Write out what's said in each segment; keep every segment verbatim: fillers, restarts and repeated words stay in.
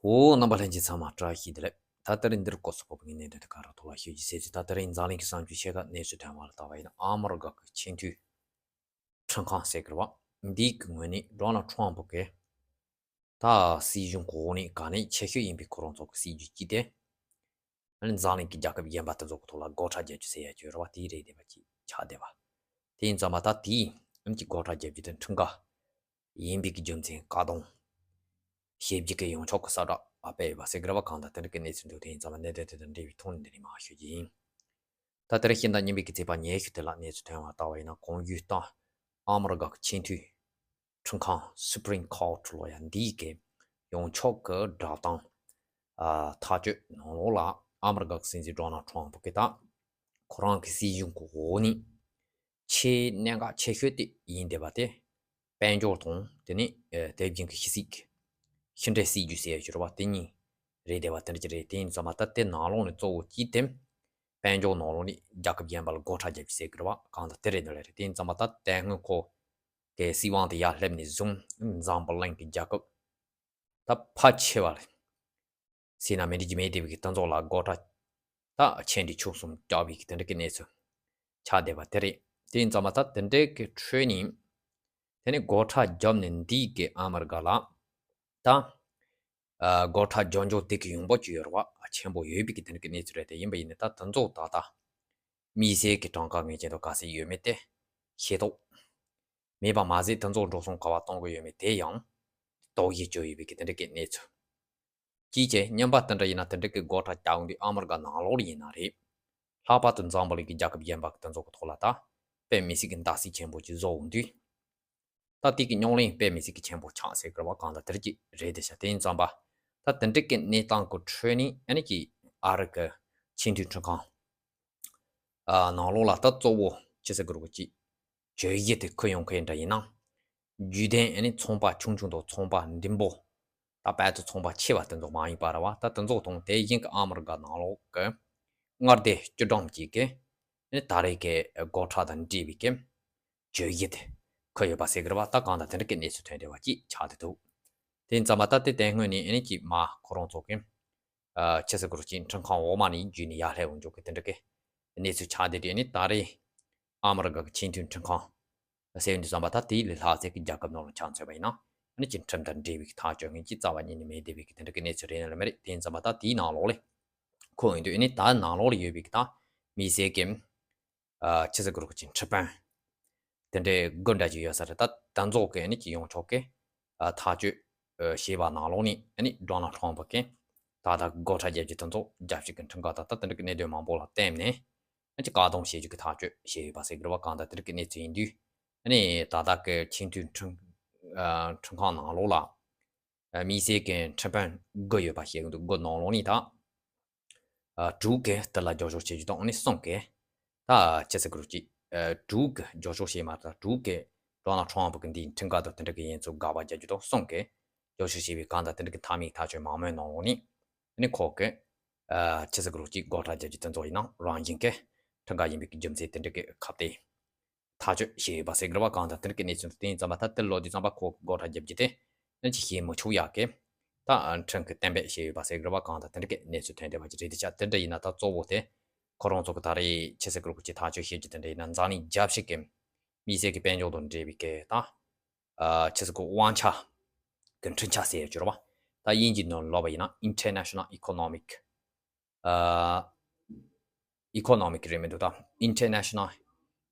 ཨོ། རྣམ་པ་ལྷན་རྒྱས་ཚང་མ་བཀྲ་ཤིས་བདེ་ལེགས། ད་ལྟ་རིང་འདིར་སྐོར་སོགས་པོ་ངའི་གནད་དོན་དེ་ག་ར་ཐོག་ལ་ཤོད་ཀྱི་ཟེར་ཚེ། ད་ལྟ་རིང་འཛམ་གླིང་གི་གསར་འགྱུར་ཆེ་ཁག་གནས་ཚུལ་ཐོན་པ་ལ་ལྟ་བ་ཡིན་ན། ཨ་མི་རི་ཀ་གི་ཆེས་མཐོའི་ཁྲིམས་ཁང་ཟེར་གི་རེད་བ། འདིའི་གི་ངོས་ནས་ཌོ་ནལ་ཁྲོམ་ཕུ་གི་ད་སྲིད་གཞུང་གི་འོག་ནས་ག་ནས་ཆེ་ཤོས་ཡིན་པའི་ཁོ་རང་ཚོ་གི་སྲིད་ཇུས་གཅིག་དེ། ཨ་ནི་འཛམ་གླིང་གི་རྒྱལ་ཁབ་གཞན་པ་དེ་ཚོ་གི་ཐོག་ལ་སྒོ་ཁྲལ་རྒྱག་རྒྱུ་ཟེར་ཡ་ཅིག་ཡོད་རེད་བ། དེའི་རེད་བསྡད་པ་ཅིག་ཆགས་བསྡད་པ། དེ་ཡིན་ཙང་མ་ད་དེའི་ཨ་ནི་ཀྱི་སྒོ་ཁྲལ་རྒྱག་རྒྱུ་དེ་ཁྲིམས་འགལ་ཡིན་པའི་གི་རྒྱུ་མཚན་བཀག་སྡོམ་བྱེད་རྒྱུ་གི་ཡོངས་ཁྱབ་ཀྱི་གསལ་བསྒྲགས་ཨ་སྤེལ་ཡོད་པ་ཟེར་གི་རེད་བ། གང་ལྟར་དེ་འདྲ་གི་གནས་ཚུལ་འདུག་དེ་ཡིན་ཙང་མ་གནད་དོན་དེ་དང་འབྲེལ་བའི་ཐོག་ནས་འདི་ནས་མར་ཞུ་རྒྱུ་ཡིན། ད་ལྟར་ཤིང་རྟ་རྙིང་པའི་གི་ཚེས་པ་ཉི་ཤུ་དེ་ལ་གནས་ཚུལ་ཐོན་པ་ལྟ་བ་ཡིན་ན། གོང་ཞུས་ལྟར་ཨ་མི་རི་ཀ་གི་ཆེས་མཐོའི་ཁྲིམས་ཁང་Supreme Court ལོ་ཡ་འདིའི་གི་ཡོངས་ཁྱབ་ཀྱི་བསྒྲགས་གཏམ་ཨ་ཐག་གཅོད་ནང་ལོགས་ལ། ཨ་མི་རི་ཀ་གི་སྲིད་འཛིན་ཌོ་ནལ་ཁྲོམ་ཕུ་གི་ད་ཁོ་རང་གི་སྲིད་གཞུང་གི་འོག་ནས་ཆེས་གནད་འགག་ཆེ་ཤོས་དེ་ཡིན་བསྡད་པ་དེ། དཔལ་འབྱོར་དང་དེ་ནས་ཨ་དེ་བཞིན་གྱི་ཕྱི་སྲིད་ཀྱི་ཕྱི་འབྲེལ་སྲིད་ཇུས་ཟེར་ཡ་ཅིག་རེད་བ། དེ་གཉིས་རེད་བསྡད་པ་དེ་འདྲ་ཅིག་རེད། དེ་ཡིན་ཙང་མ་ད་དེ་ནང་ལོགས་ནས་གཙོ་བོ་གཅིག་དེ་དཔལ་འབྱོར་ནང་ལོགས་ནས་རྒྱལ་ཁབ་གཞན་པ་ལ་སྒོ་ཁྲལ་རྒྱག་རྒྱུ་ཟེར་གི་རེད་བ། གང་ལྟར་དེ་རེད་འདོད་ལེ་རེད། དེ་ཡིན་ཙང་མ་ད་དེ་སྔོན་ཁོ་གི་སྲིད་དབང་དེ་ཡར་སླེབས་ནས་བཟུང་འཛམ་བུ་གླིང་གི་རྒྱལ་ཁབ་ད་ཕལ་ཆེ་བ་ལ་ཟེར་ན་མི་འགྲིག་རྒྱུ་མེད་བསྡད་པའི་གི་དེ་ཚོ་ལ་སྒོ་ཁྲལ་ད་ཆེ་འབྲིང་ཆུང་གསུམ་རྒྱག་པའི་གི་དེ་འདྲ་གི་གནས་ཚུལ་ཆགས་བསྡད་པ་དེ་རེད། དེ་ཡིན་ཙང་མ་ད་དེ་འདྲའི་གི་ཁྲོད་ནས་དེ་ནས་སྒོ་ཁྲལ་བརྒྱབ་ནས་འདིའི་གི་ཨ་མི་རི་ཀ་ལ་ད་ཨ་སྒོ་ཁྲལ་རྒྱག་འཇོག་དེ་གི་ཡོང་འབབ་ཅིག་ཡོད་རེད་བ། ཆེན་པོ་ཡོད་པའི་གི་དེ་འདྲ་གི་གནས་ཚུལ་རེད། དེ་ཡིན་པ་ཡིན་ན་ད་དེ་ཚོ་ད་ལྟ་དམིགས་བསལ་གྱི་གྲངས་ཀ་ངེས་ཅན་དུ་ག་ཚད་ཡོད་མེད་དེ་ཤེས་རྟོགས་མེད་པ་མ་ཟད། དེ་ཚོ་འགྲོ་སོང་ག་པར་གཏོང་གི་ཡོད་མེད་དེ་ཡང་དོགས་གཞི་བཅོས་ཡོད་པའི་གི་དེ་འདྲ་གི་གནས་ཚུལ། ཅིའི་ཕྱིར་སྙམ་པ་དེ་འདྲ་ཡིན་ན། དེ་འདྲ་གི་སྒོ་ཁྲལ་རྒྱག་འོང་དུས་ཨ་མི་རི་ཀ་ནང་ལོགས་ཡིན་ན་རེད། ལྷག་པར་དུ་འཛམ་བུ་གླིང་གི་རྒྱལ་ཁབ་གཞན་པ་གི་དེ་ཚོ་གི་ཐོག་ལ་ད་དཔེ་མི་སྲིད་ཀྱི་འདག་སྲིད་ཆེན་པོ་ཅིག་བཟོ་འོང་དུས། ད་དེ་གི་རྙོག་གླེང་དཔེ་མི་སྲིད་ཀྱི་ཆེན་པོ་ཆགས་ཟེར་གི་རེད་བ། གང་ལྟར་དེ་རིགས་ཀྱི་རེད་དེ་ཤག་དེ་ཡིན་ཙང་པ་ད་དེ་འདྲ་གི་གནས་སྟངས་གི་ཁྲོད་ནས་ཨ་ནི་ཀྱི་ཨ་རི་གི་ཆེས་མཐོའི་ཁྲིམས་ཁང་ཨ་ནང་ལོགས་ལ་ད་གཙོ་བོ་ཅི་ཟེར་དགོས་རེད་གི་ཅིག་བརྗོད་གཞི་དེ་འཁོད་ཡོང་མཁན་འདྲ་ཡིན་ན། བརྒྱུད་ལྡན་ཨ་ནི་ཚོང་པ་ཆུང་ཆུང་དང་ཚོང་པ་འབྲིང་པོ། ད་དཔལ་དུ་ཚོང་པ་ཆེ་བ་དེ་ཚོ་མ་ཡིན་པ་རེད་བ། ད་དེ་ཚོ་དང་དེ་བཞིན་གྱི་ཨ་མི་རི་ཀ་ནང་ལོགས་ཀྱི་མངའ་སྡེ་བཅུ་གྲངས་ཅིག་གི་ཨ་ནི་ད་རེས་ཀྱི་སྒོ་ཁྲལ་དང་འབྲེལ་བའི་གི་བརྗོད་གཞི་དེ་འཁོད་ཡོད་པ་ཟེར་གི་རེད་བ། ད་གང་ལྟར་དེ་འདྲ་གི་གནས་ཚུལ་ཐོན་བསྡད་པ་ཅིག་ཆགས་བསྡད་འདུག་དེ་ཡིན་ཙང་མ་ད་དེ་དེ་སྔོན་ནས་ཨ་ནི་ཅིག་མ་ཁོ་རང་ཚོ་གི་ཨ་ཅི་ཟེར་དགོས་རེད་གི་ཁྲིམས་ཁང་འོག་མ་ནས་བརྒྱུད་ནས་ཡར་སླེབས་འོང་འཇོག་གི་དེ་འདྲ་གི་གནས་ཚུལ་ཆགས་བསྡད་དུས། ཨ་ནི་ད་རེས་ཨ་མི་རི་ཀ་གི་ཆེས་མཐོའི་ཁྲིམས་ཁང་ཟེར་དུས་ཙམ་པ་ད་དེའི་ལས་ལྷག་ཚད་ཀྱི་རྒྱལ་ཁབ་ནང་ལ་ཆ་མཚོན་པ་ཡིན་ན། ཨ་ནི་ཅིག་ཁྲིམས་དང་འབྲེལ་བའི་ཐག་གཅོད་མཁན་ཅིག་རྩ་བ་ཉིད་ནས་མེད་བསྡད་པའི་གི་དེ་འདྲ་གི་གནས་ཚུལ་རེད་ནི་ལ་མི་རེད། དེ་ཡིན་ཙང་མ་ད་དེའི་ནང་ལོགས་ལ་ཁོ་ཡིན་དུས། ཨ་ནི་ད་ནང་ལོགས་ལ་ཡོད་པའི་གི་ད་མི་སེར་གི་ཨ་ཅི་ཟེར་དགོས་རེད་གི་ཁྲི་དཔོན་དེ་འདྲའི་དགུ་འདྲ་ཅིག་ཡོད་ས་རེད། ད་ད་ཚོགས་ཀྱི་ཨ་ནི་ཅིག་ཡོངས་ཁྱབ་ཀྱི་ཨ་ཐག་གཅོད་ཨ་བྱས་པ་ནང་ལོགས་ནས། ཨ་ནི་ཌོ་ནལ་ཁྲོམ་ཕུ་གིས་ད་ལྟ་སྒོ་ཁྲལ་རྒྱག་རྒྱུ་དེ་ཚོ་རྒྱབ་བཤིག་གི་ཁྲིམས་འགལ་དང་ད་དེ་འདྲ་གི་གནད་དོན་མང་པོ་ལ་བརྟེན་ནས། ཨ་ཅིག་བཀག་སྡོམ་བྱེད་རྒྱུ་གི་ཐག་གཅོད་བྱས་ཡོད་པ་ཟེར་གི་རེད་བ། གང་ལྟར་དེ་འདྲ་གི་གནས་ཚུལ་ཡིན་དུས། ཨ་ནི་ད་ལྟ་གི་ཆེས་མཐོའི་ཁྲིམས་ཨ་ཁྲིམས་ཁང་ནང་ལོགས་ལ་ཨ་དམིགས་བསལ་གྱི་ཁྲི་དཔོན་དགུ་ཡོད་པ་བཤད་གི་འདུག་དགུ་ནང་ལོགས་ནས་ད་ཨ་དྲུག་གིས་དེ་ལ་རྒྱབ་སྐྱོར་བྱེད་རྒྱུ་དང་། ཨ་ནི་གསུམ་གིས་ད་ཅི་ཟེར་དགོས་རེད་གི་ཨ་དྲུག་གིས་རྒྱབ་སྐྱོར་བྱས་མ་རེད། ད་དྲུག་གིས་ཌོ་ནལ་ཁྲོམ་ཕུ་གི་འདིའི་ཁྲིམས་འགལ་དང་དེ་འདྲ་གི་ཡིན་ཚུལ་དགག་པ་རྒྱག་རྒྱུ་དང་། གསུམ་གིས་རྒྱབ་སྐྱོར་བྱས་པའི་གང་ལྟར་དེ་འདྲ་གི་མཐའ་མའི་ཐག་གཅོད་མང་མོས་གནང་ལོག་ནས། ཨ་ནི་ཁོ་གིས་ཨ་ཅི་ཟེར་དགོས་རེད་གི་སྒོ་ཁྲལ་རྒྱག་རྒྱུ་དེ་ཚོ་ཡིན་ན་རང་བཞིན་གྱིས་ཁྲིམས་འགལ་ཡིན་པའི་གི་རྒྱུ་མཚན་དེ་འདྲ་གི་ཁ་གཏད་ཐག་གཅོད་བྱས་ཡོད་པ་ཟེར་གི་རེད་བ། གང་ལྟར་དེ་འདྲ་གི་གནས་ཚུལ་དེ་ཡིན་ཙམ་པ་ད་དེ་ལོ་དུས་ཙམ་པ་ཁོ་སྒོ་ཁྲལ་རྒྱག་རྒྱུ་དེ་ཨ་ནི་ཅིག་བྱེད་མི་ཆོག་ཡག་གི་ད་ཁྲིམས་ཀྱིས་གཏན་འབེབས་བྱས་ཡོད་པ་ཟེར་གི་རེད་བ། གང་ལྟར་དེ་འདྲ་གི་གནས་ཚུལ་ཐོན་བསྡད་པ་ཅིག་རེད། དེ་ཆ་དེ་འདྲ་ཡིན་ན་ད་གཙོ་བོ་དེ་ཁོ་རང་ཚོ་གི་ད་རེས་ཅི་ཟེར་དགོས་རེད་གི་ཐག་གཅོད་བྱེད་རྒྱུ་དེ་འདྲ་ཡིན་ན། འཛམ་གླིང་རྒྱལ་སྤྱི་གི་དམིགས་བསལ་གྱི་དཔལ་འབྱོར་དང་འབྲེལ་བའི་གི་ད་ཨ་ཅི་ཟེར་དགོས་དབང་ཆ་གི་འཕྲུལ་ཆས་ཟེར་ཡ་ཅིག་ཡོད་རེད་བ། ད་དབྱིན་ཇིའི་ནང་ལབ་པ་ཡིན་ན་International Economic ཨ་Economic རེད་མི་འདུག་ད་International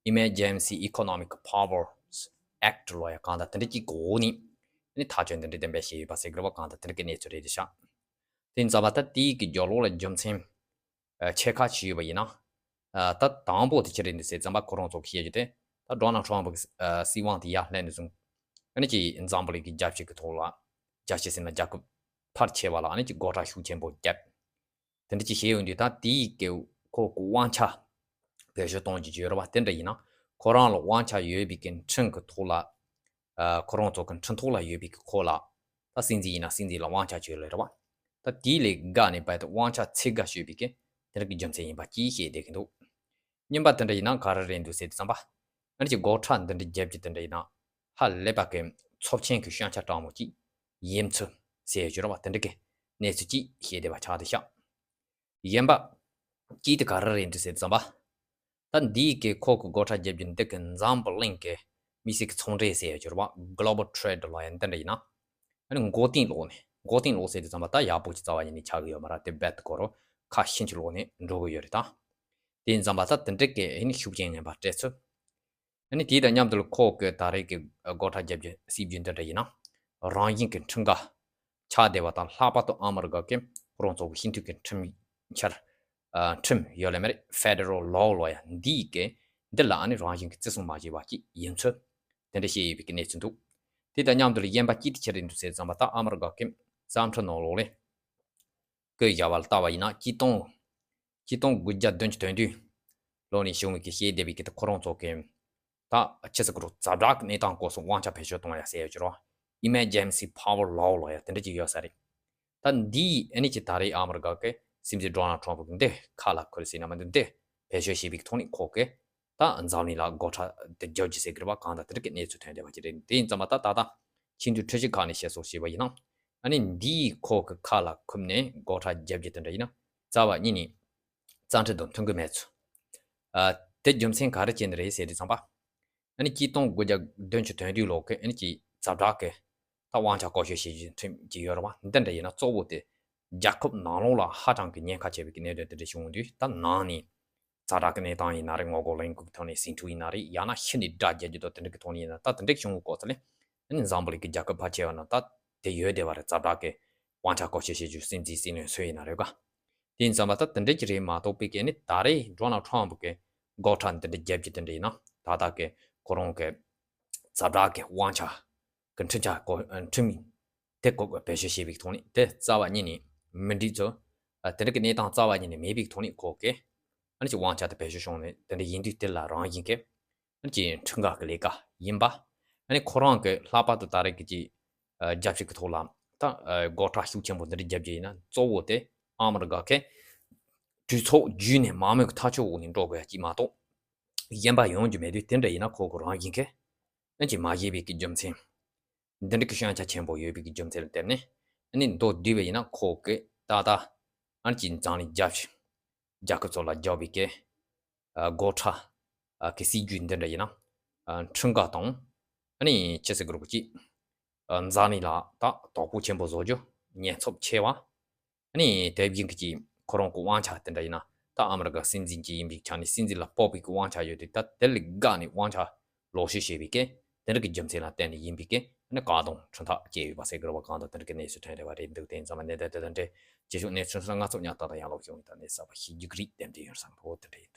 Emergency Economic Powers Act ལབ་ཡ་གང་ལྟར་དེ་འདྲ་གཅིག་གི་འོག་ནས་ཨ་ནི་ཐག་གཅོད་འདི་འདྲ་གཏན་འབེབས་བྱས་ཡོད་པ་ཟེར་གི་རེད་བ། གང་ལྟར་དེ་འདྲ་གི་གནས་ཚུལ་རེད་དེ་ཤག་དེ་ཡིན་ཙམ་པ་ད་དེའི་གི་རྒྱབ་ལོགས་ལ་རྒྱུ་མཚན་ཨ་ཆེ་ཁག་ཅིག་ཡོད་པ་ཡིན་ན། ཨ་ད་དང་པོ་དེ་ཅི་རེད་འདུག་ཟེར་ཙམ་པ་ཁོ་རང་ཚོ་གི་བཤད་རྒྱུ་དེ། ད་ཌོ་ནལ་ཁྲོམ་ཕུ་གི་ཨ་སྲིད་དབང་དེ་ཡར་སླེབས་ནས་བཟུང་ཨ་ནི་ཅིག་འཛམ་བུ་གླིང་གི་རྒྱལ་སྤྱི་གི་ཐོག་ལ། རྒྱལ་སྤྱི་ཟེར་ན་རྒྱལ་ཁབ་ཕལ་ཆེ་བ་ལ་ཨ་ནི་ཅིག་སྒོ་ཁྲལ་ཤུགས་ཆེན་པོ་བརྒྱབ། དེ་འདྲ་ཅིག་བྱས་ཡོང་དུས་ད་དེའི་གི་ཁོ་གི་དབང་ཆ་བེད་སྤྱོད་གཏོང་རྒྱུ་ཅིག་ཡོད་རེད་བ། དེ་འདྲ་ཡིན་ན་ཁོ་རང་ལ་དབང་ཆ་ཡོད་པའི་གི་ཁྲིམས་གི་ཐོག་ལ། ཨ་ཁོ་རང་ཚོ་གི་ཁྲིམས་ཐོག་ལ་ཡོད་པའི་གི་ཁོ་ལ། ད་སྲིད་འཛིན་ཡིན་ན་སྲིད་འཛིན་ལ་དབང་ཆ་ཅིག་ཡོད་ལེ་རེད་བ། ད་དེའི་ལས་འགལ་ནས་བས་ད་དབང་ཆ་ཚིག་འགལ་ཞུས་པའི་གི་དེ་འདྲ་གི་རྒྱུ་མཚན་ཡིན་པ་ཅིག་བཤད་བསྡད་གི་འདུག་རྙིང་པ་དེ་འདྲ་ཡིན་ན་ག་རེ་རེད་འདུག་ཟེར་དུས་ཙམ་པ། ཨ་ནི་ཅིག་སྒོ་ཁྲལ་འདི་འདྲ་རྒྱབ་ཀྱི་དེ་འདྲ་ཡིན་ན། ཧ་ལས་པ་གི་ཚབས་ཆེན་གྱི་སྐྱོན་ཆ་དྲག་མོ་ཅིག་ཡིན་ཚུལ་ཟེར་ཡ་ཅིག་ཡོད་རེད་བ། དེ་འདྲ་གི་ གནས་ཚུལ་ཅིག་བཤད་བསྡད་པ་ཆགས་བསྡད་ཤག་གཞན་པ་གཅིག་དེ་ག་རེ་རེད་འདྲི་ཟེར་དུས་ཙམ་པ། ད་འདིའི་གི་ཁོ་གི་སྒོ་ཁྲལ་རྒྱབ་རྒྱུ་འདི་གི་འཛམ་བུ་གླིང་གི་དམིགས་བསལ་གྱི་ཚོང་འབྲེལ་ཟེར་ཡ་ཅིག་རེད་པ། Global Trade ལབ་ཡ་འདི་འདྲ་ཡིན་ན། ཨ་ནི་མགོ་རྟིང་སློག་ནས་མགོ་རྟིང་སློག་ཟེར་དུས་ཙམ་པ་ད་ཡག་པོ་ཅིག་རྩ་བ་ཉིད་ནས་ཆགས་ཀྱི་ཡོད་མ་རེད། དེ་རྦད་དེ་ཁོ་རང་ཁ་ཤས་ཅིག་སློག་ནས་འགྲོ་གི་ཡོད་རེད་ད། དེ་ཡིན་ཙམ་པ་ད་དེ་འདྲ་གི་ཨ་ནི་ཤུགས་རྐྱེན་ངན་པ་སྤྲད་ཚུལ། ཨ་ནི་དེ་དང་མཉམ་དུ་ལ་ཁོ་གི་ད་རེས་ཀྱི་སྒོ་ཁྲལ་རྒྱབ་རྒྱུ་སྲིད་ཇུས་འདི་འདྲ་ཡིན་ན། རང་བཞིན་གྱི་ཁྲིམས་འགལ་ཆགས་བསྡད་པ་དང་། ལྷག་པར་དུ་ཨ་མི་རི་ཀ་གི་ཁོ་རང་ཚོ་གི་སྤྱི་འཐུས་ཀྱི་ཁྲིམས་འཆར། ཨ། ཁྲིམས་ཡོད་ལེ་མ་རེད། Federal Law ལབ་ཡ་འདི་གི་འདི་ལ་ཨ་ནི་རང་བཞིན་གྱི་བརྩི་སྲུང་མ་བྱས་པ་ཅིག་ཡིན་ཚུལ། དེ་འདྲ་བཤད་ཡོད་པའི་གི་གནས་ཚུལ་འདུག་དེ་དང་མཉམ་དུ་ལ་གཞན་པ་གཅིག་དེ་ཆི་རེད་འདུག་ཟེར་ཙམ་པ། ད་ཨ་མི་རི་ཀ་གི་བཙན་ཁྲིམས་ནང་ལོགས་ལ་བཀོད་བཞག་པ་ལ་ལྟ་བ་ཡིན་ན། ཆིག་སྟོང་ཆིག་སྟོང་དགུ་བརྒྱ་བདུན་ཅུ་དོན་བདུན་ལོ་ནས་བྱུང་བའི་གི་བཤད་བསྡད་པའི་གི་ད་ཁོ་རང་ཚོ་གི་ད་ཆི་ཟེར་གི་རེད། ཛ་དྲག་གི་གནས་སྟངས་སྐོར་སོགས་དབང་ཆ་བེད་སྤྱོད་གཏོང་ཡ་ཟེར་ཡ་ཅིག་རེད་པ། Emergency Power Law ལབ་ཡ་དེ་འདྲ་ཅིག་ཡོད་ས་རེད། ད་འདིའི་ཨ་ནི་ཅིག་ད་རེས་ཨ་མི་རི་ཀ་གི་སྲིད་འཛིན་ཌོ་ནལ་ཊམ་པ་གི་འདི་ཁ་ལ་ཁུར་ཟེར་ན་མི་འདུག་འདི་བེད་སྤྱོད་བྱས་པའི་གི་ཐོག་ནས་ཁོ་གི་ད་འཛམ་གླིང་ལ་སྒོ་ཁྲལ་དེ་རྒྱག་རྒྱུ་ཟེར་གི་རེད་པ། གང་ལྟར་དེ་འདྲ་གི་གནས་ཚུལ་ཐོན་བསྡད་པ་ཅིག་རེད། དེ་ཡིན་ཙམ་པ་ད་ད་ལྟ་ཆེས་མཐོའི་ཁྲིམས་ཞིབ་ཁང་ནས་བཤད་སོགས་བྱས་པ་ཡིན་ན། ཨ་ནི་འདིའི་ཁོ་གི་ཁ་ལ་ཁུར་ནས་སྒོ་ཁྲལ་རྒྱག་རྒྱུ་དེ་འདྲ་ཡིན་ན་རྩ་བ་ཉིད་ནས་བཙན་ཁྲིམས་དང་མཐུན་གི་མེད་ཚུལ། ཨ། དེ་རྒྱུ་མཚན་ག་རེ་བྱས་ནས་རེད་ཟེར་དུས་ཙམ་པ། ཨ་ནི་ཆིག་སྟོང་དགུ་བརྒྱ་བདུན་ཅུ་དོན་བདུན་ལོ་གི་ཨ་ནི་ཅིག་ཛ་དྲག་གི་ད་དབང་ཆ་བཀོལ་སྤྱོད་བྱེད་རྒྱུའི་ཁྲིམས་ཅིག་ཡོད་རེད་པ། འདི་འདྲ་ཡིན་ན་གཙོ་བོ་དེ་རྒྱལ་ཁབ་ནང་ལོགས་ལ་ཧ་ཅང་གི་ཉེན་ཁ་ཆེ་བའི་གི་གནད་དོན་དེ་འདྲ་བྱུང་དུས། ད་ནང་ནས་ཛ་དྲག་གི་གནས་སྟངས་ཡིན་ན་རེད། ངོ་རྒོལ་ལས་འགུལ་གི་ཐོག་ནས་ཟིང་འཁྲུག་ཡིན་ན་རེད། ཡང་ན་ཕྱི་ནས་དགྲ་རྒྱག་རྒྱུ་དང་དེ་འདྲ་གི་ཐོག་ནས་ཡིན་ན། ད་དེ་འདྲ་བྱུང་བའི་སྐབས་སུ་ལ་ཨ་ནི་འཛམ་བུ་གླིང་གི་རྒྱལ་ཁབ་ཕལ་ཆེ་བ་ནང་ད་དེ་ཡོད་བསྡད་པ་རེད། ཛ་དྲག་གི་དབང་ཆ་བཀོལ་སྤྱོད་བྱེད་རྒྱུ་སྲིད་འཛིན་སྲིད་བློན་སུ་ཡིན་ན་རེད་ག་དེ་ཡིན་ཙམ་པ་ད་དེ་འདྲ་ཅིག་རེད་མ་གཏོགས་པའི་གི་ཨ་ནི་ད་རེས་ཌོ་ནལ་ཊམ་པ་གི་སྒོ་ཁྲལ་འདི་འདྲ་རྒྱབ་རྒྱུ་དེ་འདྲ་ཡིན་ན། ད་ལྟ་གི་ཁོ་རང་གི་ཛ་དྲག་གི་དབང་ཆ་གི་ཁྲིམས་འཆར་གོ་ཁྲིམས་དེ་བཀོལ་བེད་སྤྱོད་བྱས་པའི་ཐོག་ནས་དེ་རྩ་བ་ཉིད་ནས་མི་འགྲིག་ཚུལ། ཨ། དེ་འདྲ་གི་གནས་སྟངས་རྩ་བ་ཉིད་ནས་མེད་པའི་ཐོག་ནས་ཁོ་གི་ཨ་ནི་ཅིག་དབང་ཆ་དེ་བེད་སྤྱོད་བྱུང་ནས་དེ་འདྲ་ཡིན་དུས། དེ་ལ་རང་བཞིན་གི་ཨ་ནི་ཅིག་ཁྲིམས་འགལ་གི་ལས་ཀ་ཡིན་པ། ཨ་ནི་ཁོ་རང་གི་ལྷག་པར་དུ་ད་རེས་ཀྱི་ཅིག་ཨ། རྒྱབ་སྐྱོར་གི་ཐོག་ལ་ད་ཨ། སྒོ་ཁྲལ་ཤུགས་ཆེན་པོ་འདི་འདྲ་རྒྱབ་རྒྱུ་ཡིན་ན་གཙོ་བོ་དེ་ཨ་མི་རི་ཀ་གི་གྲོས་ཚོགས་བརྒྱུད་ནས་མང་མོས་ཀྱི་ཐག་གཅོད་འོག་ནས་འགྲོ་དགོས་ཡ་ཅིག་མ་གཏོགས་གཞན་པ་ཡོང་རྒྱུ་མེད་དུས། དེ་འདྲ་ཡིན་ན་ཁོ་གི་རང་བཞིན་གི་ཨ་ནི་ཅིག་མ་བཞེས་པའི་གི་རྒྱུ་མཚན། འདི་འདྲ་གི་ཤན་ཆ་ཆེན་པོ་ཡོད་པའི་གི་རྒྱུ་མཚན་ལ་བརྟེན་ནས་ཨ་ནི་མདོར་བསྡུས་པ་ཡིན་ན་ཁོ་གི་ད་ལྟ་ཨ་ནི་ཅིག་འཛམ་གླིང་རྒྱལ་སྤྱི་རྒྱལ་ཁབ་ཚོ་ལ་རྒྱག་པའི་གི་ཨ། སྒོ་ཁྲལ་ཨ། གི་སྲིད་ཇུས་འདི་འདྲ་ཡིན་ན། ཨ། ཁྲིམས་འགལ་དང་ཨ་ནི་ཅི་ཟེར་དགོས་རེད་གི་ཅིག་ཨ། འཛམ་གླིང་ལ་ད་དོ་ཕོག་ཆེན་པོ་བཟོ་རྒྱུ། ཉེན་ཚབས་ཆེ་བ། ཨ་ནི་དེ་བཞིན་གྱི་ཅིག་ཁོ་རང་གི་དབང་ཆ་དེ་འདྲ་ཡིན་ན། ད་ཨ་མི་རི་ཀ་སྲིད་འཛིན་ཅིག་ཡིན་པའི་ཆ་ནས་སྲིད་འཛིན་ལ་སྤོབས་པའི་གི་དབང་ཆ་ཡོད་དུས། ད་དེ་ལས་བརྒལ་ནས་དབང་ཆ་ལོག་སྤྱོད་བྱས་པའི་གི་དེ་འདྲ་གི་རྒྱུ་མཚན་ལ་བརྟེན་ནས་ཡིན་པའི་གི་ཨ་ནི་བཀག་སྡོམ་ཁྲིམས་ཐག་བཅད་ཡོད་པ་ཟེར་དགོས་རེད་པ། གང་ལྟར་དེ་འདྲ་གི་གནས་ཚུལ་ཐོན་བསྡད་པ་རེད་འདུག་དེ་ཡིན་ཙང་ནས་དེ་དེ་དེ་འདྲའི་རྗེས་ཕྱོགས་གནས་ཚུལ་སོགས་ང་ཚོ་ཉག་ཏག་ཏག་ཡང་ལོག་བྱུང་ཡོད། ད་ནས་གསར་པ་ཤེས་རྒྱུ་གི་རིགས་དེ་འདྲ་ཡོད་བསམ་གི་འདུག་དེ་འདྲ་ཡིན།